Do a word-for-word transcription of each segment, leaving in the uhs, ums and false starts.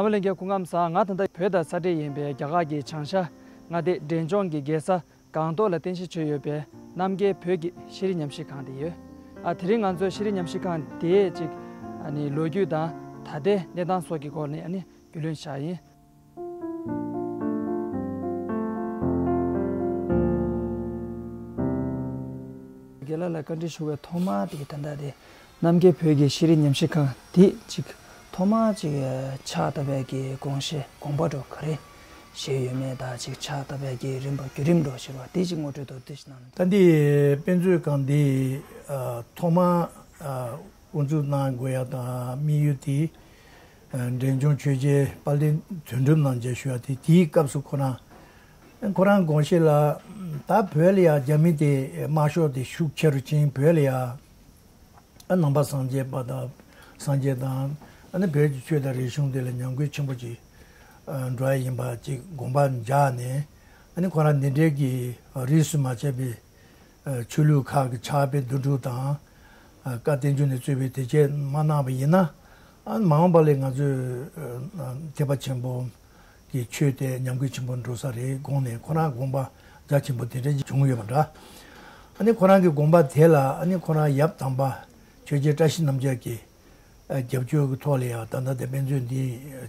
རྣམ་པ་ལྷན་རྒྱས་སྐུ་ཁམས་བཟང་། ང་ད་ལྟ་བོད་དང་ས་འབྲེལ་ཡིན་པའི་རྒྱ་གར་གྱི་བྱང་ཤར་མངའ་སྡེ་འབྲས་ལྗོངས་ཀྱི་རྒྱལ་ས་སྒང་ཏོག་ལ་རྟེན་གཞི་བྱས་ཡོད་པའི་རྣམ་རྒྱལ་བོད་ཀྱི་ཤེས་རིག་ཉམས་ཞིབ་ཁང་དེ་ཡོད། ཨ་དེ་རིང་ང་ཚོས་ཤེས་རིག་ཉམས་ཞིབ་ཁང་དེའི་ཅིག་ཨ་ནི་ལོ་རྒྱུས་དང་ད་ལྟའི་གནས་སྟངས་སོགས་ཀྱི་སྐོར་ནས་ཨ་ནི་རྒྱུས་ལོན་བྱ་ཡིན། རྒན་ལགས་ལ་བཀའ་འདྲི་ཞུ་བའི་ཐོག་མ་དེ་ད་ལྟ་དེ་རྣམ་རྒྱལ་བོད་ཀྱི་ཤེས་རིག་ཉམས་ཞིབ་ཁང་དེ་ཅིག་ཐོག་མ་ཅིག་ཕྱག་བཏབ་པའི་གི་དགོངས་བཞེད་དགོངས་པ་འགྲོ་ག་རེ་བཞེས་ཡོད་མེད་དང་ཅིག་ཕྱག་བཏབ་པའི་གི་རིམ་པ་བརྒྱུད་རིམ་འགྲོ་ཞེས་པ་དེ་ཅིག་ངོ་སྤྲོད་མདོར་བསྡུས་ཤིག་གནང་། ད་འདི་དཔེ་མཛོད་ཁང་འདི་ཐོག་མ་དབུ་འཛུགས་གནང་དགོས་ཡ་དང་དམིགས་ཡུལ་དེ། འབྲས་ལྗོངས་ཆོས་རྒྱལ་དཔལ་ལྡན་དོན་གྲུབ་རྣམ་རྒྱལ་ཞུ་བ་དེ་དེའི་སྐབས་སུ་ཁོ་རང་ཁོ་རང་དགོངས་བཞེས་ལ་ད་བོད་ལ་ཡ་རྒྱ་མི་དེ་དམར་ཤོག་དེ་ཤུགས་ཆེ་རུ་ཕྱིན། བོད་ལ་ཡ་ཨ་ནང་པ་སངས་རྒྱས་པ་དང་སངས་རྒྱས་དང་ཨ་ནི་བོད་ཀྱི་ཆོས་དང་རིག་གཞུང་དེ་ལ་ཉམས་རྒུད་ཆེན་པོ་ཅིག་འགྲོ་ཡ་ཡིན་པ་ཅིག་དགོངས་པ་འཇགས་ནས། ཨ་ནི་ཁོ་རང་འདི་འདྲའི་གི་རིས་སུ་མ་ཆད་པའི་ཆོས་ལུགས་ཁག་གི་ཕྱག་དཔེ་བསྡུ་སྒྲུག་དང་། བཀའ་བསྟན་འགྱུར་ནས་གཙོས་པའི་དེ་བཅས་མ་གནང་བ་ཡིན་ན། ཨ་མ་འོངས་པ་ལས་ང་ཚོས་ཐེག་པ་ཆེན་པོ་གི་ཆོས་དེ་ཉམས་རྒུད་ཆེན་པོ་འགྲོ་ས་རེད་དགོངས་ནས་ཁོ་རང་དགོངས་པ་རྒྱ་ཆེན་པོ་དེ་འདྲ་ཞིག་བྱུང་ཡོད་པ་འདྲ། ཨ་ནི་ཁོ་རང་གི་དགོངས་པ་དེ་ལ་ཨ་ནི་ཁོ་རང་ཡབ་དམ་པ་ཆོས་རྒྱལ་བཀྲ་ཤིས་རྣམ་རྒྱལ་གྱི་རྒྱབ་སྐྱོར་གྱི་ཐོག་ལ་ཡང་ད་ལྟ་དེ་དཔེ་མཛོད་འདི་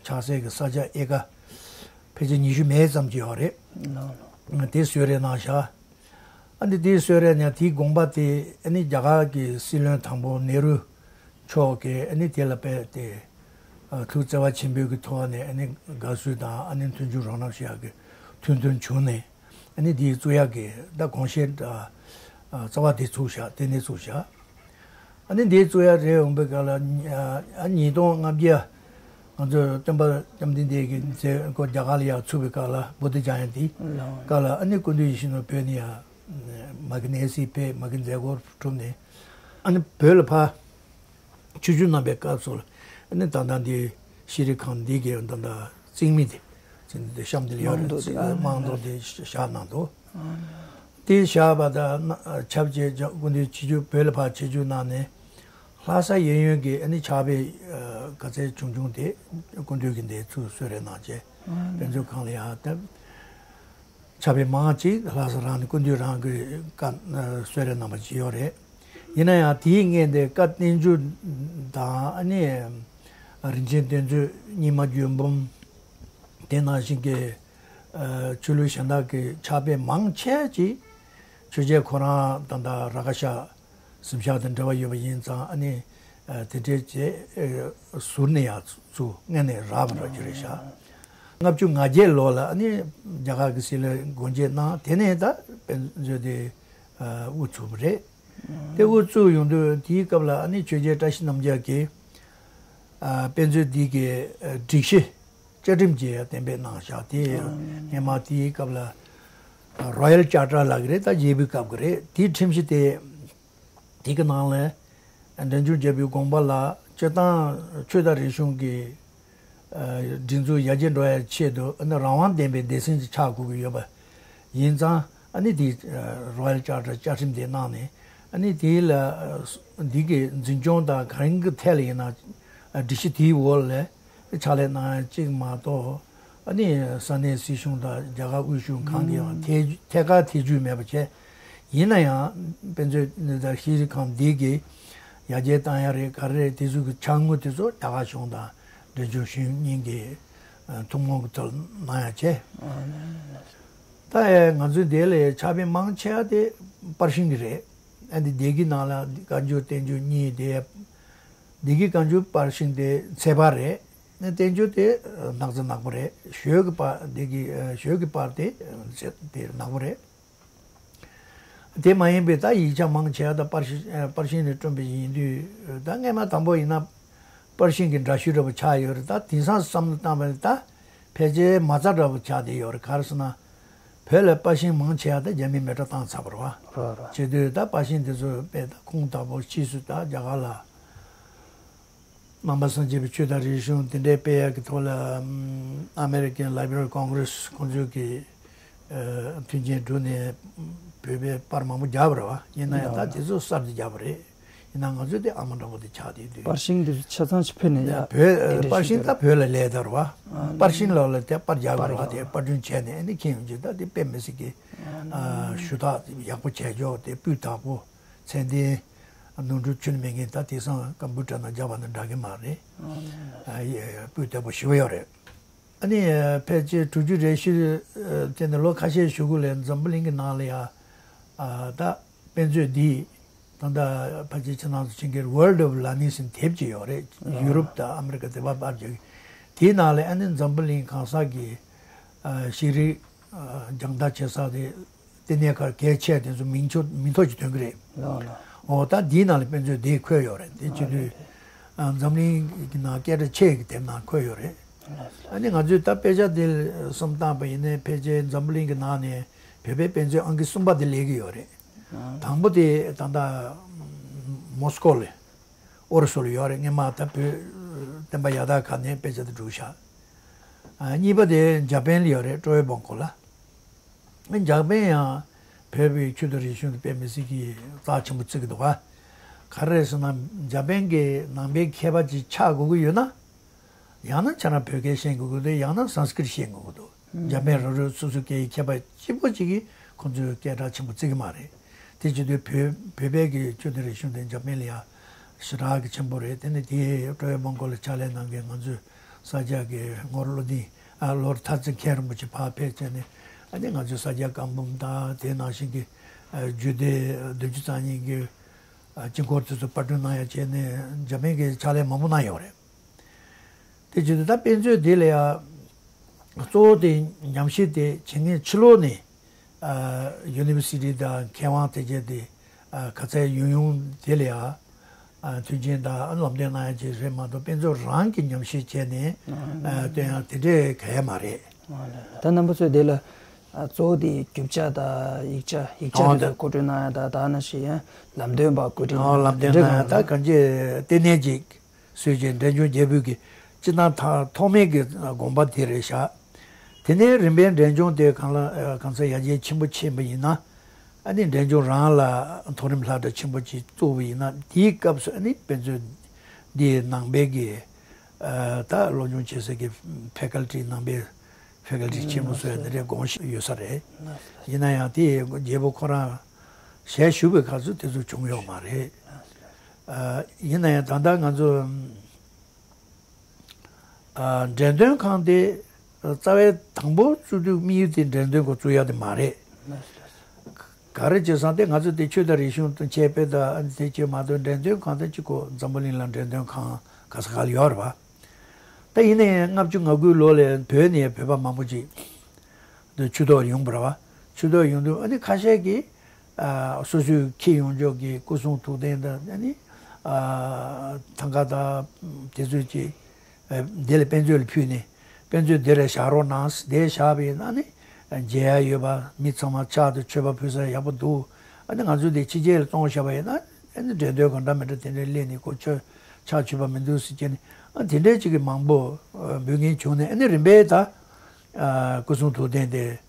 ཆགས་སའི་གི་ས་ཆ་ཨེ་ཀ་ཕལ་ཆེར་ཉི་ཤུ་མེད་ཙམ་ཅིག་ཡོད་རེད། དེ་གསོལ་རས་གནང་བཞག་ཨ་འདི་དེའི་གསོལ་རས་ནང་དེའི་དགོངས་པ་དེ་ཨ་ནི་རྒྱ་གར་གྱི་སྲིད་བློན་དང་པོ་ནེ་རུ་མཆོག་གིས་ཨ་ནི་དེ་ལ་དཔེ་དེ་ཐུགས་བརྩེ་བ་ཆེན་པོའི་གི་ཐོག་ནས་ཨ་ནི་དགའ་བསུ་དང་ཨ་ནི་མཐུན་འགྱུར་རོགས་རམ་ཞུ་ཡག་གི་མཐུན་མཐུན་བྱུང་ནས་ཨ་ནི་དེའི་བཙུགས་ཡག་གི་ད་དགོངས་བཞེད་རྩ་བ་དེ་བཙུགས་བཞག་དེ་ནས་བཙུགས་བཞག་ཨ་ནི་འདིའི་གཙུག་ཡ་རེད་འོང་པའི་སྐབས་ལ། ཨ་ཉིས་སྟོང་ལྔ་བརྒྱ་ང་ཚོ་སྟོན་པ་བཅོམ་ལྡན་འདས་ཀྱི་མཛད་སྒོ་རྒྱ་གར་ལ་ཡར་ཚུགས་པའི་སྐབས་ལ་བོ་དྷི་ཛ་ཡ་ཏི་སྐབས་ལ་ཨ་ནི་སྐུ་མདུན་ཡིད་བཞིན་ནོར་བུ་བོད་ནས་ཡར་མ་གི་གནས་གཟིགས་ཕེབས། མ་གི་མཛད་སྒོ་གྲུབ་ནས་ཨ་ནི་བོད་ལ་ཕར་ཆིབས་བསྒྱུར་གནང་པའི་སྐབས་སུ་ལ་ཨ་ནི་ད་ལྟ་འདི་ཤེས་རིག་ཁང་འདི་གའི་ད་ལྟ་རྩིག་མི་དེ་ཅིག་འདི་གཤམ་དེ་ལ་ཡོད་རེད། རྩིག་རྨང་རྡོ་དེ་བཞག་གནང་འདུག་དེ་བཞག་པ་དང་ཆབས་ཅིག་སྐུ་མདུན་ཆིབས་བསྒྱུར་བོད་ལ་ཕར་ཆིབས་བསྒྱུར་གནང་ནས་ལྷ་ས་གཡས་གཡོན་གྱི་ཨ་ནི་ཕྱག་དཔེ་ག་ཚད་བྱུང་བྱུང་དེ་སྐུ་མདུན་གྱིས་འདི་ཚུར་གསོལ་རས་གནང་བྱས་དཔེ་མཛོད་ཁང་ལ་ཡར་བཏབ། ཕྱག་དཔེ་མང་ཅིག་ལྷ་ས་རང་ནས་སྐུ་མདུན་རང་གི་བཀའ་གསོལ་རས་གནང་བ་ཅིག་ཡོད་རེད། ཡིན་ན་ཡང་དེའི་སྔོན་དེ་བཀའ་བསྟན་འགྱུར་དང་ཨ་ནི་རིན་ཆེན་གཏེར་མཛོད་རྙིང་མ་རྒྱུད་འབུམ་དེ་ནང་བཞིན་གྱི་ཆོས་ལུགས་གཞན་དག་གི་ཕྱག་དཔེ་མང་ཆེ་ཅིག་ཆོས་རྒྱལ་ཁོ་རང་དང་ད་ར་ཁ་ཤ་གཟིམ་ཤག་དང་འབྲེལ་བ་ཡོད་པ་ཡིན་ཙང་ཨ་ནི་དེ་འདྲའི་བྱས་ཟུར་ནས་ཡར་བཙུགས་སྔོན་ནས་རག་པ་རག་རྒྱུ་རེད་ཤག་ལྔ་བཅུ་ང་བརྒྱད་ལོ་ལ་ཨ་ནི་རྒྱ་གར་གྱི་སྲིད་བློན་སྒོ་འབྱེད་གནང་། དེ་ནས་ད་དཔེ་མཛོད་དེ་དབུ་ཚུགས་པ་རེད། དེ་དབུ་བཙུགས་ཡོང་དུས་དེའི་སྐབས་ལ་ཨ་ནི་ཆོས་རྒྱལ་བཀྲ་ཤིས་རྣམ་རྒྱལ་གྱིས་དཔེ་མཛོད་འདི་གི་སྒྲིག་གཞི་བཅའ་ཁྲིམས་ཀྱི་གཏན་འབེབས་གནང་བཞག་དེ་སྔོན་མ་དེའི་སྐབས་ལ་Royal Charter་ལབ་ཀྱི་རེད། ད་རྒྱལ་པོའི་སྐབས་ཀྱི་རེད། དེའི་ཁྲིམས་གཞི་དེ་དེ་གི་ནང་ལ་འབྲས་ལྗོངས་རྒྱལ་པོའི་དགོངས་པ་ལ་སྤྱིར་བཏང་ཆོས་དང་རིག་གཞུང་གི་སྒྲིག་འཛུགས་ཡར་རྒྱས་འགྲོ་ཡའི་ཆེད་དུ་ཨ་ནི་རང་དབང་ལྡན་པའི་སྡེ་ཚན་ཅིག་ཆགས་དགོས་ཀྱི་ཡོད་པ་ཡིན་ཙང་ཨ་ནི་དེའི་Royal Charter་བཅའ་ཁྲིམས་དེ་གནང་ནས་ཨ་ནི་དེ་ལ་འདི་གི་འཛིན་སྐྱོང་དང་གང་གི་ཐད་ལ་ཡིན་ན་སྒྲིག་གཞི་དེའི་འོག་ལ་ཕྱག་ལས་གནང་ཡ་གཅིག་མ་གཏོགས། ཨ་ནི་ས་གནས་སྲིད་གཞུང་དང་རྒྱ་གར་དབུས་གཞུང་གང་གི་ཡང་ཐད་ཐད་ཀར་ཐེ་བྱུས་མེད་པ་བྱས། ཡིན་ན་ཡང་དཔེ་མཛོད་དང་ཤེས་རིག་ཁང་འདི་གི་ཡར་རྒྱས་བཏང་ཡ་རེད་ག་རེ་རེད་དེ་ཚོ་གི་ཕྱག་དངུལ་དེ་ཚོ་རྒྱ་གར་གཞུང་དང་འབྲས་ལྗོངས་གཞུང་གཉིས་ཀྱི་ཐུན་མོང་གི་ཐོག་གནང་ཡ་བྱས། ད་ང་ཚོའི་འདི་ལ་ཕྱག་དཔེ་མང་ཆེ་བ་དེ་པར་ཤིང་གི་རེད། ཨ་འདི་སྡེ་དགེ་ནང་ལ་བཀའ་འགྱུར་བསྟན་འགྱུར་གཉིས་དེ། སྡེ་དགེ་བཀའ་འགྱུར་པར་ཤིང་དེ་ཚད་པ་རེད། བསྟན་འགྱུར་དེ་ནགས་ཚལ་ནག་པོ་རེད། ཞོལ་གྱི་པར་སྡེ་དགེ་ཞོལ་གྱི་པར་དེ་ཚད་དེ་ནག་པོ་རེད། དེ་མ་ཡིན་པའི་ད་ཡིག་ཆ་མང་ཆེ་བ་ད་པར་ཤིང་པར་ཤིང་ནས་བསྐྲུན་པ་ཡིན་དུས་ད་སྔས་མ་དང་པོ་ཡིན་ན་པར་ཤིང་གི་འདྲ་བཤུས་འདྲ་པོ་ཆགས་ཡོད་རེད། ད་དེང་སང་བསམ་བློ་བཏང་བ་ནི་ད་ཕལ་ཆེར་མ་རྩ་འདྲ་པོ་ཆགས་བསྡད་ཡོད་རེད། ག་རེ་ཟེར་ན། བོད་ལ་པར་ཤིང་མང་ཆེ་བ་ད་རྒྱ་མིས་མེ་སྲེག་བཏང་ཚར་བ་རེད་བ། རེད་རེད། བྱེད་དུས་ད་པར་ཤིང་དེ་ཚོ་དཔེ་ད་ཁུངས་དག་པོ་ཕྱིས་སུ་ད་རྒྱ་གར་ལ་ནང་པ་སངས་རྒྱས་པའི་ཆོས་དང་རིག་གཞུང་དེ་འདྲའི་སྤེལ་ཡག་གི་ཐོག་ལ་American Library Congress་ཁོང་ཚོས་ཀྱི་མཐུན་རྐྱེན་བསྒྲུབས་ནས་བོད་པའི་པར་མང་པོ་བརྒྱབ་པ་རེད་བ། ཡིན་ན་ཡང་ད་དེ་ཚོ་གསར་དུ་བརྒྱབ་པ་རེད། ཡིན་ན་ང་ཚོས་དེ་ཨ་མ་འདྲ་པོ་དེ་ཆགས་བསྡད་དུས། པར་ཤིང་དེ་ཚོ་ཆ་ཚང་ཞིག་ཕུལ་ནས་ཡ། བོད་པར་ཤིང་ད་བོད་ལ་ལས་དར་བ། པར་ཤིང་ལ་ལ་དེ་པར་རྒྱག་དགོས་ར་དེ་པར་སྐྲུན་བྱས་ནས་ཨ་ནི་ཁྱེད་ཡོང་རྒྱུ་ད་དེ་དཔེ་མི་སྲིད་ཀྱི་ཞུ་དག་ཡག་པོ་བྱས་ཆོག་དེ་སྤུས་དག་པོ་ཚད་ལྡན། ནོར་འཁྲུལ་ཁྱོན་མེད་མཁན་ད་དེང་སང་ཀམ་པུ་ཊར་ནང་རྒྱབ་པ་ནི་འདྲ་གི་མ་རེད། སྤུས་དག་པོ་ཞེ་པོ་ཡོད་རེད། ཨ་ནི་ཕལ་ཆེར་དྲུག་ཅུ་རེ་བཞི་དེ་ནས་ལོ་ཁ་ཤས་ཞུ་གི་ལས་འཛམ་བུ་གླིང་གི་ནང་ལ་ཡ། ད་དཔེ་མཛོད་འདི་ད་ལྟ་ཕལ་ཆེར་ཁྱེད་རང་ཚོ་མཁྱེན་གྱི་རེད། World of Learning ཟེར་དེབ་ཅིག་ཡོད་རེད། ཡུ་རོབ་དང་ཨ་མི་རི་ཀ་དེ་བ་བར་གྱི་དེའི་ནང་ལ་ཨ་ནི་འཛམ་བུ་གླིང་གང་ས་གི་ཤེས་རིག་སྦྱང་བརྡར་བྱེད་ས་དེ། ལྟེ་གནས་ཁག་གལ་ཆེ་དེ་ཚོ་མིང་ཆོ་མིང་ཐོ་ཅིག་ཐོན་གི་རེད། ལགས་ལགས། འོ་ད་འདིའི་ནང་ལ་དཔེ་མཛོད་འདི་འཁོད་ཡོད་རེད། དེ་བྱེད་དུས་འཛམ་གླིང་གི་ནང་སྐད་གྲགས་ཆེ་གི་དེབ་ནང་འཁོད་ཡོད་རེད། ཨ་ནི་ང་ཚོས་ད་དཔེ་ཆ་འདི་བསམ་བཏང་པ་ཡིན་ནའི་ཕལ་ཆེར་འཛམ་བུ་གླིང་གི་ནང་ནས་བོད་པའི་དཔེ་མཛོད་ཨང་ཀི་གསུམ་པ་དེ་སླེབས་ཀྱི་ཡོད་རེད། དང་པོ་དེ་ད་ལྟ་མོ་སྐོ་ལ་ཨོ་རི་སུ་ལ་ཡོད་རེད། སྔོན་མ་ད་བོད་བསྟན་པ་ཡག་དག་ཁག་ནས་དཔེ་ཆ་དེ་བསྒྲུགས་ཤག་གཉིས་པ་དེ་འཇར་པན་ལ་ཡོད་རེད། ཀྲོའེ་བོང་ཀོ་ལ། འཇར་པན་ཡང་བོད་པའི་ཆོས་དང་རིག་གཞུང་དེ་དཔེ་མི་སྲིད་ཀྱི་རྩ་ཆེན་པོ་བརྩི་གི་འདུག་ག་ག་རེ་རེད་ཟེར་ན་འཇར་པན་གྱི་ནང་པའི་མཁས་པ་ཅིག་ཆགས་དགོས་ཀྱི་ཡོད་ན། ཡང་ན་ཁྱེད་རང་བོད་སྐད་ཤེས་དགོས་ཀྱི་འདུག་ཡང་ན་སཾ་སྐྲྀཏ་ཤེས་དགོས་ཀྱི་འདུག་འཇར་པན་རང་རང་སོ་སོའི་སྐད་ཡིག་མཁས་པ་གཅིག་པོ་གཅིག་གིས་ཁོང་ཚོའི་སྐད་གྲགས་ཆེན་པོ་བརྩི་གི་མ་རེད། དེ་བྱེད་དུས་བོད་བོད་པའི་གི་ཆོས་དང་རིག་གཞུང་དེ་འཇར་པན་ལ་ཡ་ཞེ་དྲག་གི་ཆེན་པོ་རེད། དེ་ནས་དེ་ཀྲོའེ་བོང་ཀོ་ལ་ཕྱག་ལས་གནང་མཁན་ང་ཚོའི་ས་སྐྱ་གི་ངོར་བློ་ལྡན་ཨ་ལོར་ཐར་རྩེ་མཁན་རིན་པོ་ཆེ་ཕར་ཕེབས་བྱས་ནས་ཨ་ནི་ང་ཚོའི་ས་སྐྱ་བཀའ་འབུམ་དང་དེ་ནང་བཞིན་གྱི་རྒྱུད་སྡེ་བདུན་ཅུ་རྩ་གཉིས་ཀྱི་དཀྱིལ་འཁོར་དེ་ཚོ་པར་སྐྲུན་གནང་ཡ་བྱས་ནས་འཇར་པན་གྱི་ཕྱག་ལས་མང་པོ་གནང་ཡོད་རེད། དེ་བྱེད་དུས་ད་དཔེ་མཛོད་འདི་ལ་ཡང་གཙོ་བོ་དེ་ཉམས་ཞིབ་དེ་བྱེད་མཁན་ཕྱི་ལོགས་ནས་ཨ་ཡུ་ནི་ཝར་སི་ཊི་དང་མཁས་དབང་དེ་བྱས་ཏེ་ཨ་ག་ཚད་ཡོང་ཡོང་དེ་ལ་ཡང་ཨ་མཐུན་རྐྱེན་དང་ལམ་སྟོན་གནང་ཡ་ཅིག་རེད་མ་གཏོགས་དཔེ་མཛོད་རང་གི་ཉམས་ཞིབ་བྱས་ནས་ཨ་སྟོན་ཡ་དེ་འདྲས་ག་ཡ་མ་རེད། ད་རྣམ་པ་ཚོས་དེ་ལ་ཨ་གཙོ་བོ་དེ་རྒྱུ་ཆ་དང་ཡིག་ཆ་ཡིག་ཆ་ཨོ་དེ་ཚོ་མཁོ་སྤྲོད་གནང་ཡ་དང་ད་ནང་བཞིན་ལམ་སྟོན་པ་བཀོད་སྒྲིག་ཨོ་གནང་ཡ་ལམ་དེ་སྟོན་འདྲ་གནང་ཡ་གང་ད་གང་ཅི་ལྟེ་གནས་ཅིག་སྲོལ་རྒྱུན་འབྲས་ལྗོངས་རྒྱལ་པོའི་གི་སྤྱི་བཏང་ཐ་ཐོག་མའི་གི་དགོངས་པ་དེ་རེད་ཤག་དེ་ནས་རིམ་པས་འབྲས་ལྗོངས་དེ་གང་ལ་གང་ས་ཡར་རྒྱས་ཆེན་པོ་ཕྱིན་པ་ཡིན་ན། ཨ་ནི་འབྲས་ལྗོངས་རང་ལ་མཐོ་རིམ་སློབ་གྲྭ་ཆེན་པོ་ཅིག་བཙུགས་པ་ཡིན་ན་དེའི་སྐབས་སུ་ཨ་ནི་དཔེ་མཛོད་འདིའི་ནང་པའི་གི་ད་སློབ་སྦྱོང་བྱེད་སའི་གི་ཕེ་ཀལ་ཊི་ནང་པའི་ཕེ་ཀལ་ཊི་ཆེན་པོ་བཟོ་ཡ་དེ་འདྲའི་དགོངས་ཡོད་ས་རེད། ཡིན་ན་ཡང་དེ་རྒྱལ་པོ་ཁོ་རང་ཞལ་བཞུགས་པའི་སྐབས་སུ་དེ་ཚོ་བྱུང་ཡོད་མ་རེད། ཡིན་ན་ཡང་ད་ལྟ་ང་ཚོ་འགྲེམས་སྟོན་ཁང་དེ་རྩ་བའི་དང་པོ་བཙུགས་དུས་དམིགས་ཡུལ་དེ་འགྲེམས་སྟོན་སྐོར་བཙུགས་ཡ་དེ་མ་རེད། ག་རེ་བྱས་ཙང་དེ་ང་ཚོ་དེ་ཆོས་དང་རིག་གཞུང་དང་འཆད་སྤེལ་དང་ཨ་ནི་དེ་བྱས་མ་གཏོགས་འགྲེམས་སྟོན་ཁང་དེ་གཅིག་གོ་འཛམ་བུ་གླིང་ལ་འགྲེམས་སྟོན་ཁང་ག་ས་ག་ལ་ཡོད་རེད་པ། ད་ཡིན་ནའི་ལྔ་བཅུ་ང་དགུའི་ལོ་ལ་བོད་ནས་བོད་པ་མང་པོ་ཅིག་དེ་ཆོས་ཐོག་ཡོང་པ་རེད་པ། ཆོས་ཐོག་ཡོང་དུས་ཨ་ནི་ཁ་ཤས་ཀྱིས་ཨ་སོ་སོའི་ཁྱེར་ཡོང་ཕྱོགས་ཀྱི་སྐུ་གསུང་ཐུགས་རྟེན་དང་ཨ་ནི་ཨ་ཐང་ཀ་དང་དེ་ཚོ་ཅིག་ཨ་འདི་ལ་དཔེ་མཛོད་ལ་ཕུལ་ནས་དཔེ་མཛོད་འདི་ལ་བཞག་རོགས་གནང་། འདིར་བཞག་པ་ཡིན་ན་ཨ་ནི་མཇལ་ཡ་ཡོད་པ། མི་ཚང་མ་ཕྱག་དང་མཆོད་པ་ཕུལ་ས་ཡག་པོ་འདུག་ཨ་ནི་ང་ཚོ་འདི་ཕྱི་རྒྱལ་ལ་བཙོང་བཞག་པ་ཡིན་ན་ཨ་ནི་འགྲེམས་སྟོན་གང་འདྲ་མི་འདྲ་དེ་འདྲ་སླེབས་ནས་ཁོ་ཆོས་ཕྱག་མཆོད་པ་མི་འདུག་ཟེར་གྱི་ནི་ཨ་དེ་འདྲའི་ཅིག་གི་མང་པོ་འབུལ་མཁན་བྱུང་ནས་ཨ་ནི་རིམ་པས་ད་སྐུ་གསུང་ཐུགས་རྟེན་དེ་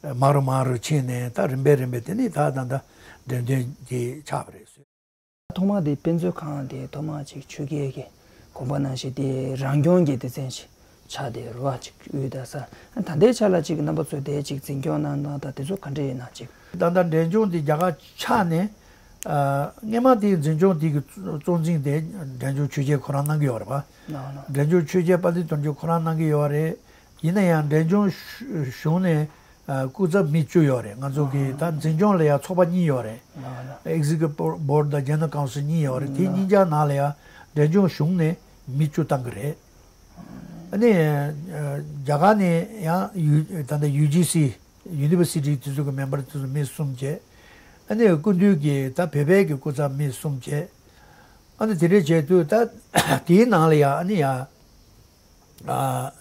མང་རུ་མང་རུ་ཕྱིན་ནས་ད་རིམ་པས་རིམ་པས་དེ་ནི་ད་ད་ད་འགྲེམས་སྟོན་དེ་ཆགས་པ་རེད། ཐོག་མ་དེ་དཔེ་མཛོད་ཁང་དེ་ཐོག་མ་ཅིག་ཆོས་རྒྱལ་གྱི་དགོངས་པ་ནང་བཞིན་དེ་རང་སྐྱོང་གི་སྡེ་ཚན་ཞིག་ཆགས་བསྡད་རེད་བ། ཅིག་དབུས་ད་ས་ད་ལྟའི་ཆ་ལ་ཅིག་རྣམ་པ་ཚོས་དེ་ཅིག་འཛིན་སྐྱོང་གནང་སྟངས་དང་དེ་ཚོ་ག་འདྲ་ཡིན་ན་ཅིག་ད་ལྟ་འབྲས་ལྗོངས་དེ་རྒྱ་གར་ཆགས་ནས་ཨ་སྔོན་མ་དེའི་འཛིན་སྐྱོང་དེ་གི་གཙོ་འཛིན་དེ་འབྲས་ལྗོངས་ཆོས་རྒྱལ་ཁོ་རང་གནང་གི་ཡོད་རེད་པ། ནོ་ནོ། འབྲས་ལྗོངས་ཆོས་རྒྱལ་དཔལ་ལྡན་དོན་གྲུབ་ཁོ་རང་གནང་གི་ཡོད་རེད། ཡིན་ན་ཡང་འབྲས་ལྗོངས་གཞུང་ནས་ཨ་སྐུ་ཚབ་མི་བཅུ་ཡོད་རེད། ང་ཚོ་གི་ད་འཛིན་སྐྱོང་ལ་ཡང་ཚོགས་པ་གཉིས་ཡོད་རེད། ནོ་ནོ། Executive Board དང་General Council གཉིས་ཡོད་རེད། དེ་གཉིས་ཀྱི་ནང་ལ་ཡང་འབྲས་ལྗོངས་གཞུང་ནས་མི་བཅུ་བཏང་གི་རེད། ཨ་ནི་ཨ་རྒྱ་གར་ནས་ཡང་ཡུ་ད་ལྟ་ཡུ་ཇི་སི་University དེ་ཚོ་གི་མེམ་བར་དེ་ཚོ་མི་གསུམ་བྱས། ཨ་ནི་སྐུ་མདུན་གྱི་ད་བོད་པའི་གི་སྐུ་ཚབ་མི་གསུམ་བྱས། ཨ་ནི་དེ་འདྲས་བྱས་དུས་ད་དེའི་ནང་ལ་ཡང་ཨ་ནི་ཡང་ཨ་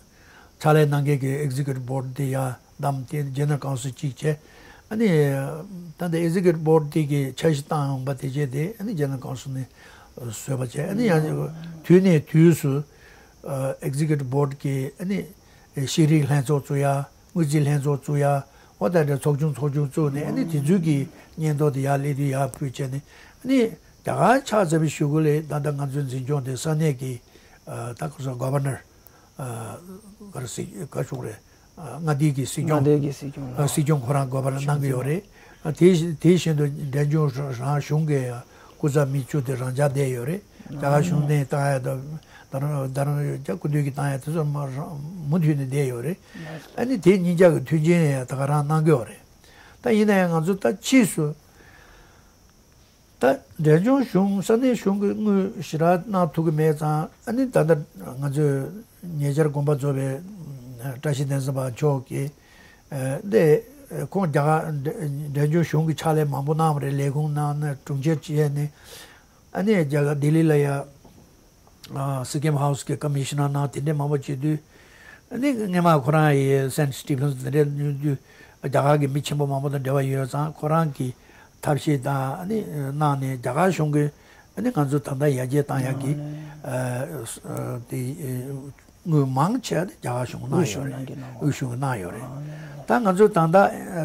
ཕྱག་ལས་གནང་མཁན་གྱི་Executive Board དེ་ཡང་བདམས་ཏེ་General Council གཅིག་བྱས། ཨ་ནི་ད་ལྟ་Executive Board དེ་གི་འཆར་གཞི་བཏང་ཡོང་པ་དེ་བྱས་ཏེ་ཨ་ནི་General Council ནས་བཟོས་པ་བྱས། ཨ་ནི་ཡང་དུས་ནས་དུས་སུ་ཨ་Executive Board གི་ཨ་ནི་ཤེས་རིག་ལྷན་ཚོགས་བཙུགས་ཡ། དངུལ་རྩིས་ལྷན་ཚོགས་བཙུགས་ཡ། འོ་ད་འདྲ་ཚོགས་ཆུང་ཚོགས་ཆུང་བཙུགས་ནས་ཨ་ནི་དེ་ཚོའི་གི་སྙན་ཐོ་དེ་ཡར་སླེབས་དུས་ཡར་ཕུལ་བྱས་ནས་ཨ་ནི་ རྒྱ་གར་ཆགས་ཚར་བའི་གཞུག་གུ་ལས་ད་ལྟ་ང་ཚོའི་འཛིན་སྐྱོང་དེ་ས་གནས་ཀྱི་ད་ག་ས་གོ་བར་ནར་ག་རེ་ཟེར་ག་ཞུ་རེད། མངའ་སྡེ་གི་སྲིད་སྐྱོང་། མངའ་སྡེ་གི་སྲིད་སྐྱོང་ལ། སྲིད་སྐྱོང་ཁོ་རང་གོ་བར་གནང་གི་ཡོད་རེད། དེ་དེ་བཞིན་དུ་འབྲས་ལྗོངས་རང་གཞུང་གི་སྐུ་ཚབ་མི་བཅུ་དེ་རང་འཇགས་བསྡད་ཡོད་རེད། རྒྱ་གར་གཞུང་ནས་བཏང་ཡ་དང་ད་རུང་ད་རུང་རྒྱ་སྐུ་མདུན་གྱིས་བཏང་ཡ་དེ་ཚོ་མ་རང་མུ་མཐུད་ནས་བསྡད་ཡོད་རེད། ཨ་ནི་དེ་གཉིས་ཆ་གི་མཐུན་རྐྱེན་ཡང་ད་ག་རང་གནང་གི་ཡོད་རེད། ད་ཡིན་ན་ཡང་ང་ཚོ་ད་ཕྱིས་སུ་ད་འབྲས་ལྗོངས་གཞུང་ས་གནས་གཞུང་གི་དངུལ་ཞེ་དྲག་གནང་ཐུབ་ཀྱི་མེད་ཙང་ཨ་ནི་ད་ལྟ་ང་ཚོས་ཉེ་ཆར་དགོངས་པ་རྫོགས་པའི་བཀྲ་ཤིས་གདན་ས་པ་མཆོག་གིས་འདི་ཁོང་རྒྱ་གར་འབྲས་ལྗོངས་གཞུང་གི་ཕྱག་ལས་མང་པོ་གནང་བ་རེད། ལས་ཁུངས་ནང་ནས་དྲུང་ཆེ་བྱས་ནས་ཨ་ནི་རྒྱ་གར་ལྡི་ལི་ལ་ཡ། སི་ཀིམ་ཧའུ་སི་གི་ཀོ་མི་ཤི་ནར་ནང་དེ་འདྲས་མང་པོ་བྱེད་དུས། ཨ་ནི་སྔས་མ་ཁོ་རང་ཡི་སེན་སི་ཊི་ཕན་སི་དེ་འདྲས་ཉུང་དུས་རྒྱ་གར་གྱི་མི་ཆེན་པོ་མང་པོ་དང་འབྲེལ་བ་ཡོད་ཙང་ཁོ་རང་གི་ཐབས་ཤེས་དང་ཨ་ནི་གནང་ནས་རྒྱ་གར་གཞུང་གིས་ཨ་ནི་ང་ཚོ་ད་ལྟ་ཡར་རྒྱས་བཏང་ཡག་གི་དེ་དངུལ་མང་ཆེ་བ་དེ་རྒྱ་གར་གཞུང་གིས་གནང་ཡོད་རེད། དབུས་གཞུང་གིས་གནང་ཡོད་རེད། ད་ང་ཚོ་ད་ལྟ་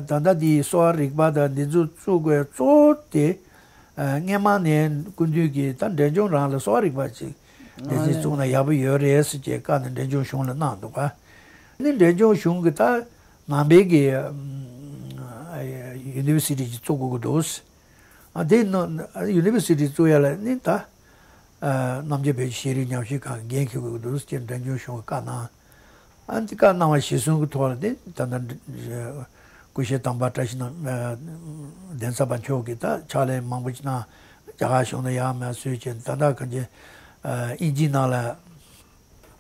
ད་ལྟ་དེ་གསོ་བ་རིག་པ་དང་འདི་ཚོ་བཙུགས་དགོས་གཙོ་བོ་དེ། སྔས་མ་ནས་སྐུ་མདུན་གྱིས་ད་འབྲས་ལྗོངས་རང་ལ་གསོ་བ་རིག་པ་ཅིག་སྡེ་ཚན་བཙུགས་ན་ཡག་པོ་ཡོད་རེད་ཟེར་བྱས་བཀའ་ནི་འབྲས་ལྗོངས་གཞུང་ལ་གནང་འདུག་ག་ནི་འབྲས་ལྗོངས་གཞུང་གིས་ད་ནང་པའི་གི་ཡུ་ནི་ཝར་སི་ཊི་ཅིག་བཙུགས་དགོས་ཀྱི་འདུག་ཨ་དེ་ནང་ཡུ་ནི་ཝར་སི་ཊི་བཙུགས་ཡ་ལ་ནི་ད་རྣམ་རྒྱལ་བོད་ཀྱི་ཤེས་རིག་ཉམས་ཞིབ་ཁང་འགན་འཁྱེར་དགོས་ཀྱི་འདུག་ཟེར་བྱས་འབྲས་ལྗོངས་གཞུང་གིས་བཀའ་གནང་། ཨ་འདི་བཀའ་གནང་བ་གཞིར་བཟུང་གི་ཐོག་ལ་དེ་ད་ལྟ་སྐུ་ཞབས་དམ་པ་བཀྲ་ཤིས་ནམ་གདན་ས་པ་མཆོག་གིས་ད་ཕྱག་ལས་མང་པོ་ཅིག་གནང་རྒྱ་གར་གཞུང་ནས་ཡར་མར་བཟོས་བྱས་ད་ལྟ་གང་ཅི་དབྱིན་ཇིའི་ནང་ལ་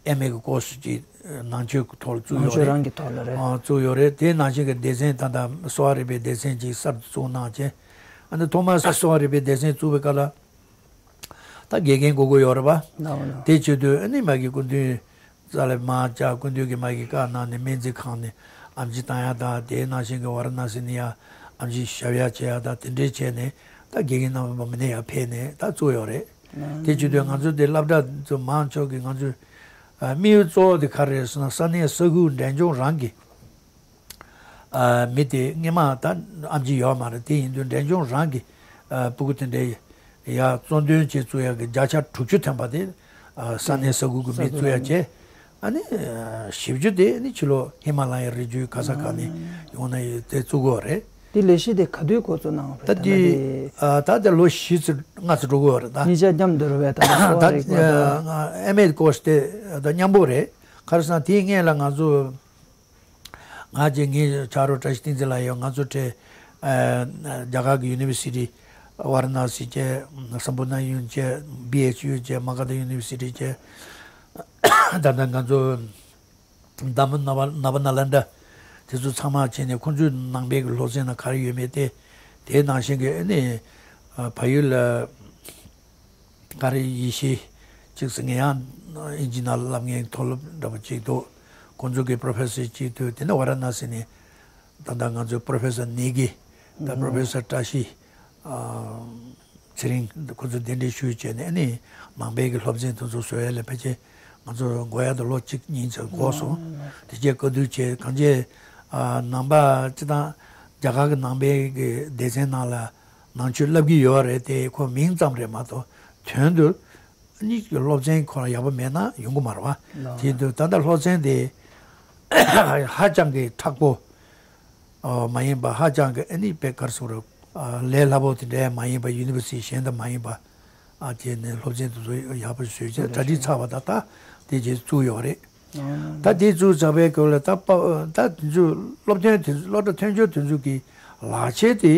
ཨེམ་ཨེ་གི་ཀོར་སི་ཅིག་ནང་ཆོས་ཀྱི་ཐོག་ལ་བཙུགས་ནང་ཡོད་ཆོས་རེད། རང་གི་ཐོག་ལ་རེད། ཨ་བཙུགས་ཡོད་རེད། དེ་ནང་བཞིན་གྱི་སྡེ་ཚན་ད་ལྟ་གསོ་བ་རིག་པའི་སྡེ་ཚན་ཅིག་གསར་དུ་བཙུགས་གནང་བྱས་ཨ་ནི་ཐོག་མར་གསོ་བ་རིག་པའི་སྡེ་ཚན་བཙུགས་པའི་སྐབས་ལ། ད་དགེ་རྒན་དགོས་ཀྱི་ཡོད་རེད་པ། ལགས་ལགས། དེ་བྱེད་དུས་ཨ་ནི་མ་གི་སྐུ་མདུན་རྩ་ལ་མར་བཅར། སྐུ་མདུན་གྱིས་མ་གི་བཀའ་གནང་ནས་སྨན་རྩིས་ཁང་ནས་ཨེམ་ཆི་བཏང་ཡ་དང་དེའི་ནང་བཞིན་གྱི་ཝཱ་ར་ཎ་སི་ནས་ཡ་ཨེམ་ཆི་ཞབས་ཡ་བྱེད་ཡ་དང་དེ་འདྲས་བྱས་ནས་ད་དགེ་རྒན་རྣམ་པ་མི་སྣ་ཡར་ཕེབས་ནས་ད་བཙུགས་ཡོད་རེད། ལགས། དེ་བྱེད་དུས་ང་ཚོ་དེ་སློབ་གྲྭ་ཚོ་མང་ཆོག་གི་ང་ཚོའི་དམིགས་ཡུལ་གཙོ་བོ་དེ་ག་རེ་རེད་ཟེར་ན་ས་གནས་ས་ཁུལ་འབྲས་ལྗོངས་རང་གི་མི་དེ་སྔས་མ་ད་ཨེམ་ཆི་ཡོད་མ་རེད། དེ་ཡིན་དུས་འབྲས་ལྗོངས་རང་གི་སྤུ་གུ་དེ་འདྲའི་ཡར་གཙོ་འདོན་བྱེད་བཙུགས་ཡག་གི་བརྒྱ་ཆ་དྲུག་ཅུ་ཐམ་པ་དེ་ས་གནས་ས་ཁུལ་གྱི་མི་བཙུགས་ཡག་བྱས། ཨ་ནི་བཞི་བཅུ་དེ་ནི་ཕྱི་ལོགས་ཧི་མ་ལ་ཡའི་རི་རྒྱུད་ག་ས་ག་ནས་ཡོང་ནས་དེ་བཙུགས་ཡོད་རེད། དེ་ལས་གཞི་དེ་ག་དུས་འགོ་བཙུགས་གནང་བ་རེད། ད་དེ་ད་ལོ་བཞི་ཙམ་ལྔ་ཙམ་འགྲོ་གི་ཡོད་རེད་ད། གཉིས་ཆ་མཉམ་དུ་རེད་པས་ད་གསོ་བ་རིག་པ་དང་། ཨེམ་ཨེ་ཀོར་སི་དེ་ད་མཉམ་པོ་རེད། ག་རེ་ཟེར་ན་དེའི་སྔོན་ལ་ང་ཚོ། ང་བཅས་ངའི་ཆ་རོགས་བཀྲ་ཤིས་བསྟན་འཛིན་ལགས་ཡོད། ང་ཚོ་གྲས་རྒྱ་གར་གྱི་ཡུ་ནི་ཝར་སི་ཊི་ཝཱ་ར་ཎ་སི་བཅས་སམ་བྷོ་ཎ་ཡུ་བཅས་བྷི་ཨེཆ་ཡུ་བཅས་མ་ག་དྷ་ཡུ་ནི་ཝར་སི་ཊི་བཅས་ད་ལྟ་ང་ཚོ་དྷརྨ་ནཱ་ལནྡ་དེ་ཚོ་ཚང་མ་བྱས་ནས་ཁོང་ཚོའི་ནང་པའི་གི་སློབ་ཚན་ནང་ག་རེ་ཡོད་མེད་དེ་དེའི་ནང་བཞིན་གྱི་ཨ་ནི་བལ་ཡུལ་ལ། ག་རེ་ཡེ་ཤེས་གཅིག་ཟེར་ངས་ཡང་ཨིན་ཇི་ནང་ལ་བསླབ་མཁན་མཐོ་སློབ་འདྲ་པོ་གཅིག་འདུག་ཁོང་ཚོ་གི་པོ་རོ་ཕེ་སར་གཅིག་འདུག་དེ་ནས་ཝཱ་ར་ཎ་སི་ནས་ད་ལྟ་ང་ཚོའི་པོ་རོ་ཕེ་སར་ནེ་གི་དང་པོ་རོ་ཕེ་སར་བཀྲ་ཤིས་ཚེ་རིང་ཁོང་ཚོ་གདན་འདྲེན་ཞུས་བྱས་ནས་ཨ་ནི་ནང་པའི་གི་སློབ་ཚན་དེ་ཚོ་བཟོ་ཡ་ལ་ཕལ་ཆེར་ང་ཚོ་འགོར་ཡ་དང་ལོ་གཅིག་གཉིས་ཙམ་འགོར་སོང་། དེ་རྗེས་བཀའ་བསྡུར་བྱས་གང་ཅི་ནང་པ་སྤྱི་བཏང་རྒྱ་གར་གི་ནང་པའི་གི་སྡེ་ཚན་ནང་ལ། ནང་ཆོས་བསླབ་ཀྱི་ཡོད་རེད་དེ་ཁོ་མིང་ཙམ་རེད་མ་གཏོགས་དོན་དུ་གཉིས་ཀྱི་སློབ་ཚན་ཁོ་རང་ཡག་པོ་མེད་ན་ཡོང་གི་མ་རེད་བ། ལགས། དེ་དུས་ད་ལྟ་སློབ་ཚན་དེ་ཧ་ཅང་གི་མཁྲེགས་པོ་མ་ཡིན་པ་ཧ་ཅང་གི་ཨ་ནི་དཔེ་ག་རེ་ཟེར་དགོས་རེད། ལས་སླ་པོ་དེ་འདྲ་མ་ཡིན་པ་ཡུ་ནི་ཝར་སི་ཊི་གཞན་དང་མ་ཡིན་པ་ཨ་དེ་ནས་སློབ་ཚན་དེ་ཚོ་ཡག་པོ་བཟོས་བྱས་གྲ་སྒྲིག་ཚར་བ་ད་ལྟ་དེ་རྗེས་བཙུགས་ཡོད་རེད། ད་དེ་བཙུགས་ཚར་བའི་སྐབས་ལ་ད་པ་ད་དེ་ཚོ་སློབ་ཐོན་དེ་སློབ་གྲྭ་ཐོན་ཆོག་དེ་ཚོ་གི་ལག་ཁྱེར་དེ་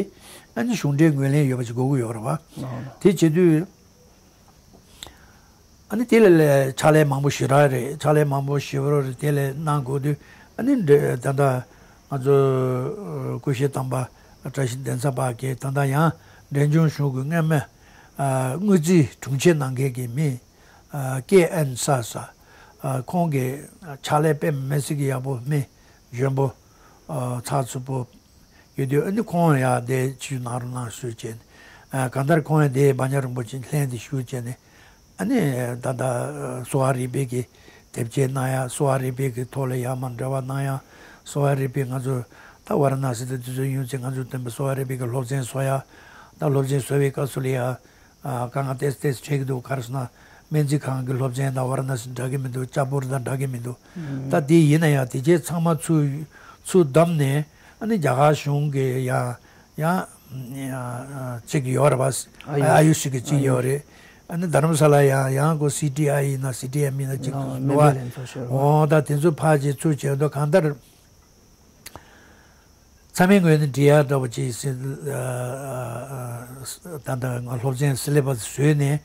ཨ་ནི་གཞུང་འབྲེལ་ངོས་ལེན་ཡོད་པ་ཞིག་དགོས་ཀྱི་ཡོད་རེད་བ། དེ་བྱེད་དུས་ཨ་ནི་དེ་ལ་ལས་ཕྱག་ལས་མང་པོ་ཞེ་དྲག་རེད། ཕྱག་ལས་མང་པོ་ཞེ་པོ་རེད། དེ་ལས་གནང་དགོས་དུས་ཨ་ནི་འདྲ་ད་ལྟ་ང་ཚོ་སྐུ་ཞབས་དམ་པ་བཀྲ་ཤིས་གདན་ས་པ་གིས་ད་ལྟ་ཡང་འབྲས་ལྗོངས་གཞུང་གི་སྔོན་མ་དངུལ་རྩིས་དྲུང་ཆེ་གནང་མཁན་གྱི་མི། ཀེ་ཨེན་ས་ས། ཁོང་གི་ཕྱག་ལས་དཔེ་མི་སྲིད་ཀྱི་ཡག་པོ་མི་འཇོན་པོ། ཚགས་ཚུད་པོ། ཡོད་དུས་ཨ་ནི་ཁོང་ཡང་དེ་ཆུ་ནང་རུ་ནང་ཞུ་བྱས་ནས། གང་ལྟར་ཁོང་ཡང་དེ་བྷ་ཉ་རིན་པོ་ཆེ་ལྷན་དུ་ཞུ་བྱས་ནས། ཨ་ནི་ད་ལྟ་གསོ་བ་རིག་པའི་གི་དེབ་སྐྱེལ་གནང་ཡ། གསོ་བ་རིག་པའི་གི་ཐོག་ལ་ཡར་མར་འབྲེལ་བ་གནང་ཡ། གསོ་བ་རིག་པའི་ང་ཚོ་ད་ཝཱ་ར་ཎ་སི་དང་དེ་ཚོ་ཡོང་ཚེ་ང་ཚོ་སྟོན་པ་གསོ་བ་རིག་པའི་གི་སློབ་ཚན་བཟོ་ཡ། ད་སློབ་ཚན་བཟོ་བའི་སྐབས་སུ་ལ་ཡ། ཨ་དཀའ་ངལ་ཏོག་ཙམ་ཏོག་ཙམ་འཕྲད་ཀྱི་འདུག་ག་རེ་ཟེར་ན་སྨན་རྩིས་ཁང་གི་སློབ་ཚན་དང་ཝཱ་ར་ཎ་སི་འདྲ་གི་མི་འདུག་ཅ་པུར་དང་འདྲ་གི་མི་འདུག་ད་དེ་ཡིན་ན་ཡང་དེ་རྗེས་ཚང་མ་ཚུར་ཚུར་བསྡོམས་ནས་ཨ་ནི་རྒྱ་གར་གཞུང་གི་ཡང་ཡང་ཡང་གཅིག་ཡོད་རེད་པ། ཨ་ཡུ་ཨ་ཡུ་ཤི་གི་གཅིག་ཡོད་རེད། ཨ་ནི་དྷ་རམ་ས་ལ་ཡང་ཡང་ཁོ་སི་ཊི་ཨའི་ཡིན་ན་སི་ཊི་ཨེམ་ཡིན་ན་གཅིག་ཨ་འགྲོ་བ། འོ་ད་དེ་ཚོ་ཕར་ཅིག་ཚུར་བྱས་འདུག་གང་ལྟར། ཚང་མའི་ངོས་ནས་འབྲི་ཡག་འདྲ་པོ་ཅིག་སི་ཨ་ཨ་ཨ་ད་ལྟ་ང་སློབ་ཚན་སི་ལེ་བ་སི་བཟོས་ནས་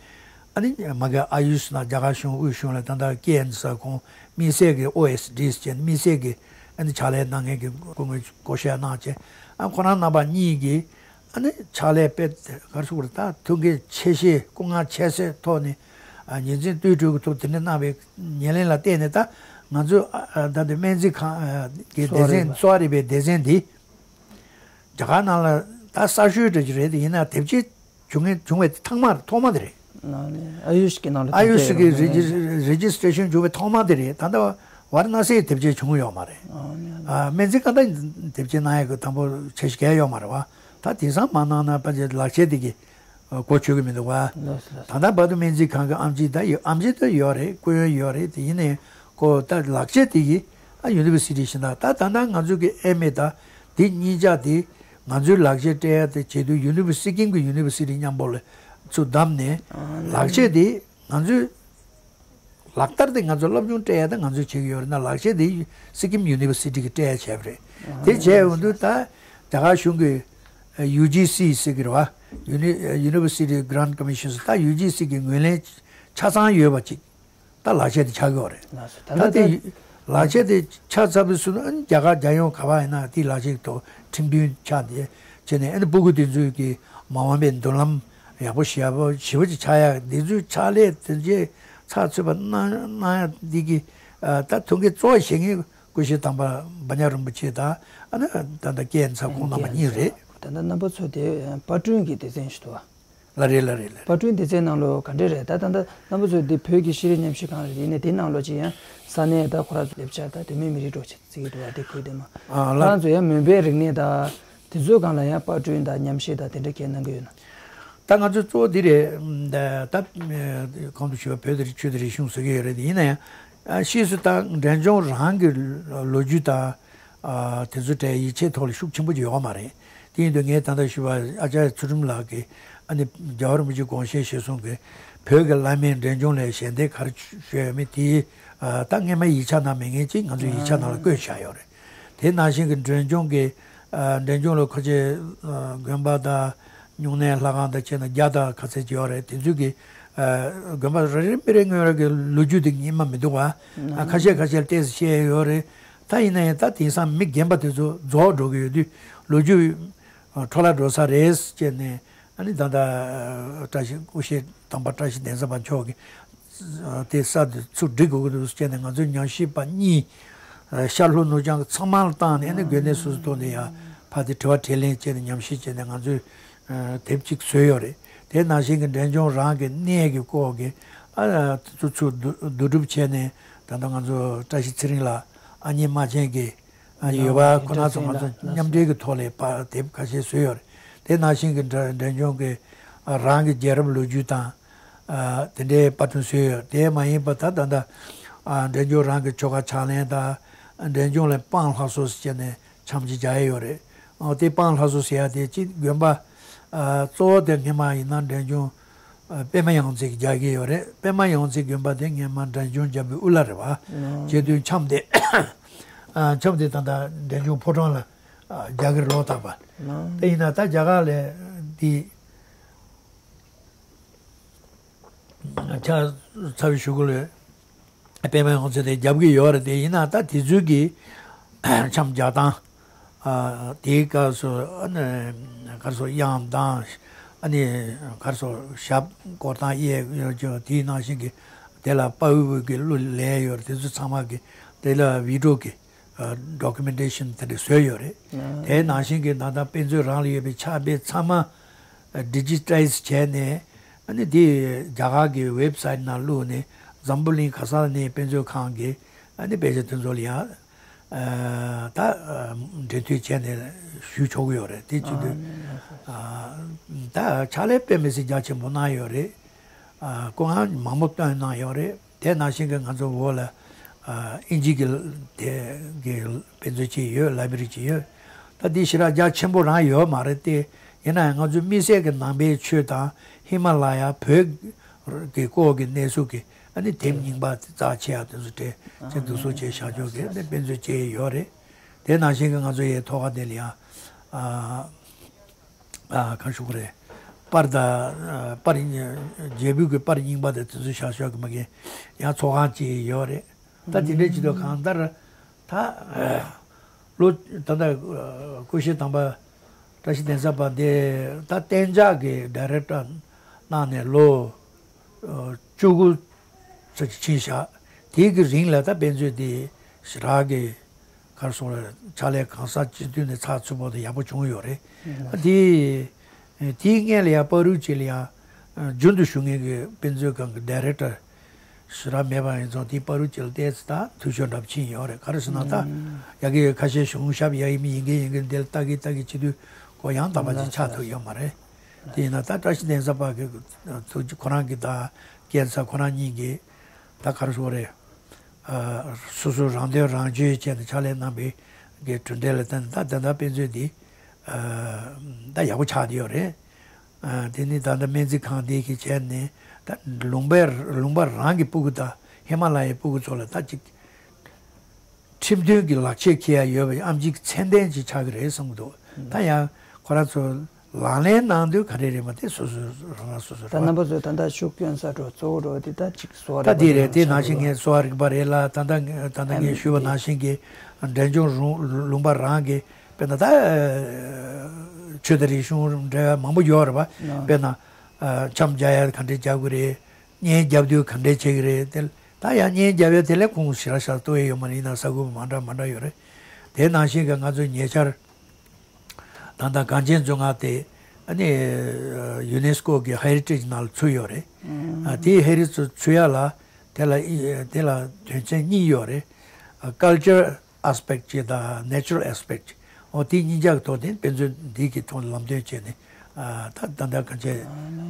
ཨ་ནི་མ་གི་ཨ་ཡུ་ཤི་ན་རྒྱ་གར་གཞུང་དབུས་གཞུང་ལ་ད་ལྟ་ཀེ་ཨེན་ས་ཁོང་དམིགས་བསལ་གྱི་ཨོ་ཨེས་ཌི་ཟེར་ནས་དམིགས་བསལ་གྱི་ཨ་ནི་ཕྱག་ལས་གནང་མཁན་གྱི་སྐུ་ངོ་བསྐོ་བཞག་གནང་བྱས་ཨ་ཁོ་རང་རྣམ་པ་གཉིས་ཀྱིས། ཨ་ནི་ཕྱག་ལས་དཔེ་ག་རེ་ཟེར་དགོས་རེད། ད་ཐུགས་འགན་ཆེ་བཞེས་སྐུ་ངལ་ཆེ་སའི་ཐོག་ནས་ཨ་ཉིན་མཚན་ལྟོས་གྲོལ་གྱི་ཐོག་དེ་འདྲ་གནང་བའི་ཉེར་ལེན་ལ་བརྟེན་ནས་ད་ང་ཚོས་ཨ་ཨ་ད་ལྟ་སྨན་རྩིས་ཁང་ཨ་གི་སྡེ་ཚན་གསོ་བ་རིག་པའི་སྡེ་ཚན་འདི་རྒྱ་གར་ནང་ལ་ད་གསར་ཤོས་འདྲ་ཅིག་རེད་དེ་ཡིན་ན་དེབ་སྐྱེལ་བྱུང་ངེས་བྱུང་བའི་ཐོག་མ་ཐོག་མ་དེ་རེད། ཨ་ཡུ་ཤི་གི་ནང་ལ་ཨ་ཡུ་ཤི་གི་རེ་ཇི་རེ་ཇི་སི་ཊེ་ཤན་བྱུང་བའི་ཐོག་མ་དེ་རེད། ད་ལྟ་ཝཱ་ར་ཎ་སིའི་དེབ་སྐྱེལ་བྱུང་ཡོད་མ་རེད། ཨ་སྨན་རྩིས་ཁང་ད་དེབ་སྐྱེལ་གནང་ཡག་གི་དང་པོ་འཆར་གཞི་གང་ཡང་ཡོད་མ་རེད་བ། ད་དེང་སང་མ་གནང་ན་ཕལ་ཆེར་ལག་ཁྱེར་དེ་གི་གོ་ཆོད་གི་མི་འདུག་བ། ད་ལྟ་བར་དུ་སྨན་རྩིས་ཁང་གི་ཨེམ་ཆི་ད་ཡོད། ཨེམ་ཆི་ད་ཡོད་རེད། སྐུ་ཡོན་ཡོད་རེད། དེ་ཡིན་ནའི་ཁོ་ད་ལག་ཁྱེར་དེ་གི་ཨ་ཡུ་ནི་ཝར་སི་ཊི་བཞིན་ད་ད་ད་ལྟ་ང་ཚོ་གི་ཨེམ་ཨེ་ད་དེ་གཉིས་ཆ་དེ་ང་ཚོའི་ལག་ཁྱེར་སྤྲད་ཡ་དེ་བྱེད་དུས་ཡུ་ནི་ཝར་སི་ཊི་སི་ཀིམ་གི་ཡུ་ནི་ཝར་སི་ཊི་མཉམ་པོ་ལ་ཚུར་བདམས་ནས་ལག་ཁྱེར་དེ་ང་ཚོའི་ལག་བསྟར་དེ་ང་ཚོ་སློབ་སྦྱོང་སྤྲད་ཡ་ད་ང་ཚོས་བྱེད་ཀྱི་ཡོད་རེད་ན་ལག་ཁྱེར་དེ་སི་ཀིམ་ཡུ་ནི་ཝར་སི་ཊི་གི་སྤྲད་ཡ་བྱས་པ་རེད། དེ་བྱས་ཡོང་དུས་ད་རྒྱ་གར་གཞུང་གི་ཡུ་ཇི་སི་ཟེར་གི་རེད་བ། ཡུ་ནི་ཡུ་ནི་ཝར་སི་ཊི་གྷི་རན་ཊི་ཀོ་མི་ཤན་ཟེར་ད་ཡུ་ཇི་སི་གི་ངོས་ལེན་ཆ་ཚང་ཡོད་པ་ཅིག་ད་ལག་ཁྱེར་དེ་ཆགས་ཀྱི་ཡོད་རེད། ལགས་སོ། ད་ད་ལྟ་དེ་ལག་ཁྱེར་དེ་ཆགས་ཚར་བའི་ཚུན་ཨ་ནི་རྒྱ་གར་རྒྱལ་ཡོངས་ག་པར་ཡིན་ན་དེའི་ལག་ཁྱེར་ཐོག་ཁྲིམས་མཐུན་ཆགས་ཏེ་བྱས་ནས་ཨ་ནི་སྤུ་གུ་དེ་ཚོའི་གི་མ་འོངས་པའི་མདུན་ལམ་ཡག་པོ་ཞེ་པོ་ཞེ་པོ་ཅིག་ཆགས་ཡག་དེ་ཚོའི་ཕྱག་ལས་དེ་འདྲའི་ཚགས་ཚུད་པ་གནང་གནང་ཡག་འདི་གི་ད་ཐུགས་འགན་གཙོ་བོ་བཞེས་མཁན་སྐུ་ཞབས་དམ་པ་འབའ་ཉག་རིན་པོ་ཆེ་དང་ཨ་ནི་ད་ལྟ་ཀེ་ཨེན་ས་ཁོང་རྣམ་པ་གཉིས་རེད། ད་ལྟ་རྣམ་པ་ཚོ་དེ་པར་སྐྲུན་གྱི་སྡེ་ཚན་ཞིག་འདུག་བ། ལ་རེད་ལ་རེད་ལ་རེད། པར་སྐྲུན་སྡེ་ཚན་ནང་ལོགས་ག་འདྲས་རེད། ད་ད་ལྟ་རྣམ་པ་ཚོས་འདི་བོད་ཀྱི་ཤེས་རིག་ཉམས་ཞིབ་ཁང་རེད། ཡིན་ནའི་དེ་ནང་ལོགས་ཅིག་ཡང་ས་གནས་ད་ཁོ་རང་ཚོ་ལེབ་ཆ་ད་དེ་མིན་མི་རིགས་འགྲོ་ཆེ་ཚིག་གི་འདུག་བ། དེ་ཁུལ་དེ་མ་ཨ་ཁོ་ལ་རང་ཚོ་ཡང་མོན་པའི་རིག་གནས་ད་དེ་ཚོའི་སྒང་ལ་ཡང་པར་སྐྲུན་ད་ཉམས་ཞིབ་ད་དེ་འདྲ་གས་གནང་གི་ཡོད་ན། ད་ང་ཚོ་གཙོ་བོ་འདི་རེད། ད་ད་གོང་དུ་ཞུས་པ་བོད་དེ་རིགས་ཆོས་དེ་རིགས་གཞུང་ཟེར་གི་ཡོད་རེད། ཡིན་ན་ཡང་ཕྱིས་སུ་ད་འབྲས་ལྗོངས་རང་གི་ལོ་རྒྱུས་དང་དེ་ཚོ་གྲས་ཡིད་ཆེས་ཐོག་ལ་ཤུགས་ཆེན་པོ་ཡོད་མ་རེད། དེ་ཡིན་དུས་ངས་ད་ལྟ་ཞུས་པ་ཨ་ཅཱརྱ་ཚུལ་ཁྲིམས་ལགས་ཀྱིས་ཨ་ནི་རྒྱལ་བ་རིན་པོ་ཆེའི་དགོངས་བཞེད་གཞིར་བཟུང་གིས་བོད་ཀྱི་བླ་མས་འབྲས་ལྗོངས་ལ་ཞལ་འདེབས་ག་རེ་ཞུས་ཡོད་མེད་དེ་ད་སྔས་མ་ཡིག་ཆ་ནང་མེད་མཁན་ཅིག་ང་ཚོའི་ཡིག་ཆ་ནང་ལ་བཀོད་བཞག་ཡོད་རེད། དེ་ནང་བཞིན་གྱི་འབྲས་ལྗོངས་ཀྱི་འབྲས་ལྗོངས་ལ་ཁ་ཆེ་དགོན་པ་དང་སྨྱུང་གནས་ལྷ་ཁང་དང་བཅས་ན་བརྒྱ་དང་ཁ་ཚད་ཅིག་ཡོད་རེད། དེ་ཚོའི་གི་དགོན་པ་རེ་རེ་མི་རེ་ངོས་རང་གི་ལོ་རྒྱུས་དེ་སྙན་མ་མི་འདུག་བ། ཁ་ཤས་ཁ་ཤས་ལ་ཏོག་ཙམ་བཤད་ཡོད་རེད། ད་ཡིན་ན་ཡང་ད་དེང་སང་མི་རྒན་པ་དེ་ཚོ་རྫོགས་འགྲོ་གི་ཡོད་དུས་ལོ་རྒྱུས་འཕྲོ་བརླག་འགྲོ་ས་རེད་ཅེས་ནས་ཨ་ནི་ད་ལྟ་བཀྲ་ཤིས་སྐུ་ཞབས་དམ་པ་བཀྲ་ཤིས་གདན་ས་པ་མཆོག་གིས་དེ་གསར་དུ་ཚུར་སྒྲིག་དགོས་ཀྱི་འདུག་ཅེས་ནས་ང་ཚོའི་ཉམས་ཞིབ་པ་གཉིས་ཤར་ལྷོ་ནུབ་བྱང་གི་ཚང་མ་ལ་བཏང་ནས་ཨ་ནི་དགོན་སྡེ་སོ་སོའི་ཐོག་ནས་ཡང་ཕར་དེ་དྲི་བ་དྲིས་ལན་བྱས་ནས་ཉམས་ཞིབ་བྱས་ནས་ང་ཚོས་དེབ་ཅིག་བཟོས་ཡོད་རེད། དེ་ནང་བཞིན་གྱི་འབྲས་ལྗོངས་རང་གི་གནས་ཀྱི་སྐོར་གྱི་ཨ་དེ་ཚོ་ཚུར་བསྡུ་བསྡུ་སྒྲུབ་བྱས་ནས་ད་ལྟ་ང་ཚོ་བཀྲ་ཤིས་ཚེ་རིང་ལགས་ཨ་མྱེས་རྨ་ཆེན་གྱི་ཨ་ནི་ཡོད་པ་ཁོ་ན་ཚོ་ང་ཚོ་མཉམ་འབྲེལ་གྱི་ཐོག་ལས་པར་དེབ་ཁ་ཤས་བཟོས་ཡོད་རེད། དེ་ནང་བཞིན་གྱི་འབྲས་འབྲས་ལྗོངས་ཀྱི་ཨ་རང་གི་རྒྱལ་རབས་ལོ་རྒྱུས་དང་ཨ་དེ་འདྲའི་པར་སྐྲུན་བཟོས་ཡོད། དེ་མ་ཡིན་པ་ད་ད་ལྟ་ཨ་འབྲས་ལྗོངས་རང་གི་ཆོ་ག་ཕྱག་ལེན་དང་འབྲས་ལྗོངས་ལ་སྤང་ལྷ་གསོལ་ཟེར་བྱས་ནས་འཆམ་གཅིག་རྒྱག་ཡས་ཡོད་རེད། ཨོ་དེ་སྤང་ལྷ་གསོལ་ཟེར་ཡ་དེ་གཅིག་དགོན་པ་ཨ་གཙོ་བོ་དེ་སྔས་མ་ཡིན་ན་འབྲས་ལྗོངས་ཨ་པདྨ་ཡང་རྩེ་གི་རྒྱག་གི་ཡོད་རེད། པདྨ་ཡང་རྩེ་དགོན་པ་དེ་སྔས་མ་འབྲས་ལྗོངས་རྒྱལ་པོའི་དབུ་བླ་རེད་བ། བྱས་དུས་འཆམ་དེ་ཨ་འཆམ་དེ་ད་ལྟ་འབྲས་ལྗོངས་ཕོ་བྲང་ལ་ཨ་རྒྱ་གར་ལོག་བཏང་པ། དེ་ཡིན་ན་ད་རྒྱ་གར་ལ་དེ་ཆ་ཚ་བའི་གཞུག་གུ་ལ་པདྨ་ཡང་རྩེ་དེ་རྒྱབ་ཀྱི་ཡོད་རེད། དེ་ཡིན་ན་ད་དེ་ཚོའི་གི་འཆམ་རྒྱག་སྟངས་ཨ་དེའི་སྐབས་སུ་ཨ་ནི་ག་རེ་ཟེར་དབྱངས་གཏོང་ཨ་ནི་ག་རེ་ཟེར་ཞབས་བསྐོར་སྟངས་གཡས་ཡོད་ཀྱང་དེའི་ནང་བཞིན་གྱི་དེ་ལ་དཔའ་བོའི་གི་གླུ་ལེན་ཡོད་རེད། དེ་ཚོ་ཚང་མ་གི་དེ་ལ་བི་ཌི་ཡོ་གི་ཨ་ཌོ་ཀུ་མེན་ཊེ་ཤན་དེ་འདྲ་བཟོས་ཡོད་རེད། དེའི་ནང་བཞིན་གྱི་ད་ལྟ་དཔེ་མཛོད་རང་ལ་ཡོད་པའི་ཕྱག་དཔེ་ཚང་མ་ཌི་ཇི་ཊའི་ཛི་བྱས་ནས་ཨ་ནི་དེ་རྒྱ་གར་གྱི་ཝེབ་སའིཊ་ནང་བླུགས་ནས་འཛམ་བུ་གླིང་ག་ས་ནས་དཔེ་མཛོད་ཁང་གི་ཨ་ནི་དཔེ་ཆ་དེ་ཚོ་ལ་ཡང་ཨ་ད་ཨ་འབྲེལ་མཐུད་བྱས་ནས་ཞུ་ཆོག་གི་ཡོད་རེད། དེ་བྱེད་དུས་ཨ་ ད་ཕྱག་ལས་དཔེ་མི་སྲིད་རྒྱ་ཆེན་པོ་གནང་ཡོད་རེད། ཨ་སྐུ་ངལ་མང་པོ་བཏོན་གནང་ཡོད་རེད། དེ་ནང་བཞིན་གྱི་ང་ཚོ་འོག་ལ་ཨ་ཨིན་ཇི་གི་དེ་གི་དཔེ་མཛོད་ཅིག་ཡོད། ལའི་བྷི་རི་ཅིག་ཡོད། ད་འདི་ཞེ་དྲག་རྒྱ་ཆེན་པོ་རང་ཡོད་མ་རེད་དེ། ཡིན་ན་ཡང་ང་ཚོའི་དམིགས་བསལ་གྱི་ནང་པའི་ཆོས་དང་ཧི་མ་ལ་ཡ་བོད་ཀྱི་སྐོར་གྱི་གནས་ཚུལ་གྱི་ཨ་ནི་དེབ་རྙིང་པ་རྩ་ཆེ་ཡ་དེ་ཚོ་དེ་ཚོ་འདུ་གསོག་བྱས་བཞག་ཆོག་གི་ཨ་ནི་དཔེ་མཛོད་ཅིག་ཡོད་རེད། དེ་ནང་བཞིན་གྱི་ང་ཚོ་ཡའི་ཐོག་ཁ་དེ་ལ་ཡང་ཨ། ཨ་གང་ཞུ་དགོས་རེད། པར་དང་ཨ་པར་རྙིང་རྒྱལ་པོའི་གི་པར་རྙིང་པ་དང་དེ་ཚོ་བཞག་ཆོག་གི་མ་གི་ཡང་ཚོགས་ཁང་ཅིག་ཡོད་རེད། ད་དེ་འདྲའི་ཅིག་ཏུ་གང་ལྟར་ད་ལོ་ད་ལྟ་སྐུ་ཞབས་དམ་པ་བཀྲ་ཤིས་གདན་ས་པ་འདི་ད་གཏན་འཇགས་ཀྱི་ཌའི་རེག་ཊར་གནང་ནས་ལོ་བཅུ་དགུ་ཙམ་ཕྱིན་བཞག་དེའི་གི་རིང་ལ་ད་དཔེ་མཛོད་འདི་ཞེ་དྲག་གི་ག་རེ་ཟེར་དགོས་རེད། ཕྱག་ལས་གང་ཟག་སྤྱི་འཐུས་ནས་ཚགས་ཚུད་པོ་དང་ཡག་པོ་བྱུང་ཡོད་རེད། ཨ་དེ་དེའི་སྔོན་ལ་ཡང་བར་དུ་ཅིག་ལ་ཡང་རྒྱུན་དུ་ཞུགས་མཁན་གྱི་དཔེ་མཛོད་ཁང་གི་ཌའི་རེག་ཊར་ཞེ་དྲག་མེད་པ་ཡིན་ཙང་དེའི་བར་དུ་ཅིག་ལ་ཏོག་ཙམ་ད་འཐུས་ཤོར་འདྲ་པོ་ཕྱིན་ཡོད་རེད། ག་རེ་ཟེར་ན་ད་ཡ་གི་ཁ་ཤས་གཞུང་ཞབས་ཡ་ཡིན་མིན་ཡིན་གི་ཡིན་གི་འདི་ལ་ལྟ་གི་ལྟ་གི་བྱེད་དུས་ཁོ་ཡང་དག་པ་ཅིག་ཆགས་ཐུབ་ཡོད་མ་རེད། དེ་ཡིན་ན་ད་བཀྲ་ཤིས་གདན་ས་པ་གི་ཐུགས་རྗེ་ཁོ་རང་གི་ད་སྐྱེས་ས་ཁོ་རང་གཉིས་ཀྱིས་ད་ག་རེ་ཟེར་དགོས་རེད། ཨ་སོ་སོ་རང་དོན་རང་གཅེས་བྱས་ནས་ཕྱག་ལས་གནང་བའི་གི་གྲུབ་འབྲས་ལ་བརྟེན་ནས་ད་ད་ལྟ་དཔེ་མཛོད་འདི་ཨ་ད་ཡག་པོ་ཆགས་བསྡད་ཡོད་རེད། ཨ་དེ་ནི་ད་ལྟ་སྨན་རྩིས་ཁང་འདི་གི་བྱས་ནས་ད་ལུང་པའི་ལུང་པ་རང་གི་སྤུ་གུ་དང་ཧི་མ་ལ་ཡའི་སྤུ་གུ་ཚོ་ལ་ད་ཅིག་ཁྲིམས་མཐུན་གྱི་ལག་ཆས་འཁྱེར་ཡ་ཡོད་པའི་ཨེམ་ཆི་གི་མཚན་ལྡན་ཅིག་ཆགས་ཀྱི་རེད་བསམ་གྱི་འདུག་ད་ཡང་ཁོ་རང་ཚོ་ལག་ལེན་གནང་དུས་ག་རེ་རེད་མ་དེ་སོ་སོ་རང་རང་སོ་སོ་ད་རེད་བ། རྣམ་པ་ཚོས་ད་ལྟ་ཤུགས་སྐྱོན་ས་འགྲོ་གཙོ་བོ་འགྲོ་དེ་ད་ཅིག་གསོ་བ་ད་རིག་པ་དེ་རེད། དེ་ནང་བཞིན་ངས་གསོ་བ་རིག་པ་རེད་ལ་ད་ལྟ་ད་ལྟ་ངས་ཞུས་པ་ནང་བཞིན་གྱི་འབྲས་ལྗོངས་རུ་ལུང་པ་རང་གི་དཔེར་ན་ད་ཆོས་དང་རིག་གཞུང་འབྲེལ་བ་མང་པོ་ཡོད་རེད་བ། དཔེར་ན་འཆམ་རྒྱག་ཡ་ག་འདྲས་རྒྱག་དགོས་རེད། གཉེན་རྒྱབ་དུས་ག་འདྲས་བྱེད་ཀྱི་རེད་དེ། ད་ཡང་གཉེན་རྒྱབ་ཡ་དེ་ལས་ཁོང་ཞེ་དྲག་ཞེ་དྲག་ལྟོས་ཡ་ཡོད་མ་རེད། ཡིན་ན་ས་ཁུལ་མ་འདྲ་མ་འདྲ་ཡོད་རེད། དེ་ནང་བཞིན་གྱི་ང་ཚོ་ཉེ་ཆར་ད་ལྟ་གངས་ཅན་མཚོ་ལྔ་དེ་ཨ་ནི་ཡུ་ནེ་སི་ཀོ་གི་ཧེ་རི་ཊེཇ་ནང་ལ་ཚུད་ཡོད་རེད། ཨ་དེའི་ཧེ་རི་ཊེཇ་ཚུད་ཡ་ལ་དེ་ལ་དེ་ལ་དོན་ཚན་གཉིས་ཡོད་རེད། ཨ་ཀལ་ཅར་ཨེ་སི་པེག་ཅིག་དང་ནེ་ཅུ་རལ་ཨེ་སི་པེག་ཅིག་འོ་དེ་གཉིས་ཆ་གི་ཐོག་ནས་དཔེ་མཛོད་འདི་གི་ཐོག་ལམ་སྟོན་བྱས་ནས་ཨ་ད་ད་ལྟ་གངས་ཅན་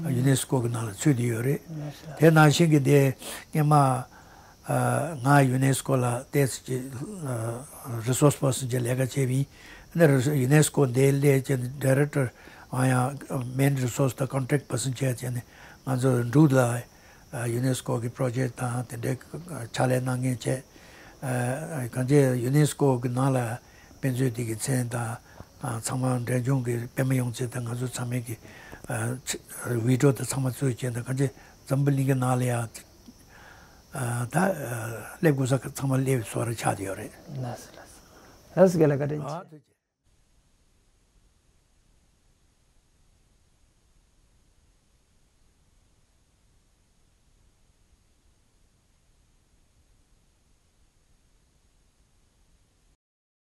ཡུ་ནེ་སི་ཀོ་གི་ནང་ལ་ཚུད་བསྡད་ཡོད་རེད། དེ་ནང་བཞིན་གྱི་དེ་སྔོན་མ་ཨ་ང་ཡུ་ནེ་སི་ཀོ་ལ་ཏོག་ཙམ་ཅིག་རི་སོར་སི་པར་སོན་ཅིག་ལས་ཀ་བྱས་པ་ཡིན། ཨ་ནི་ཡུ་ནེ་སི་ཀོ་འདིར་སླེབས་བྱས་ནས་ཌའི་རེག་ཊར་ཨང་ཡང་མེན་རི་སོར་སི་དང་ཀོན་ཊེག་པར་སོན་བྱས་བྱས་ནས་ང་ཚོ་འབྲུག་ལ་ཡུ་ནེ་སི་ཀོ་གི་པྲོ་ཇེག་དང་དེ་འདྲའི་ཕྱག་ལས་གནང་མཁན་བྱས། གང་ཅི་ཡུ་ནེ་སི་ཀོ་གི་ནང་ལ་དཔེ་མཛོད་དེ་གི་མཚན་དང་ཚང་མ་འབྲས་ལྗོངས་ཀྱི་པད་མ་ཡོངས་རྫོགས་དང་ང་ཚོ་ཚང་མའི་གི་བི་ཌི་ཡོ་དང་ཚང་མ་བཙུགས་བྱས་དང་གང་ཅི་འཛམ་བུ་གླིང་གི་ནང་ལ་ཡང་ད་སླེབས་དགོས་ས་ཚང་མ་སླེབས་སོ་ར་ཆགས་བསྡད་ཡོད་རེད། ལགས་སོ་ལགས་སོ། ལགས་སོ་རྒན་ལགས་བཀའ་དྲིན་ཆེ།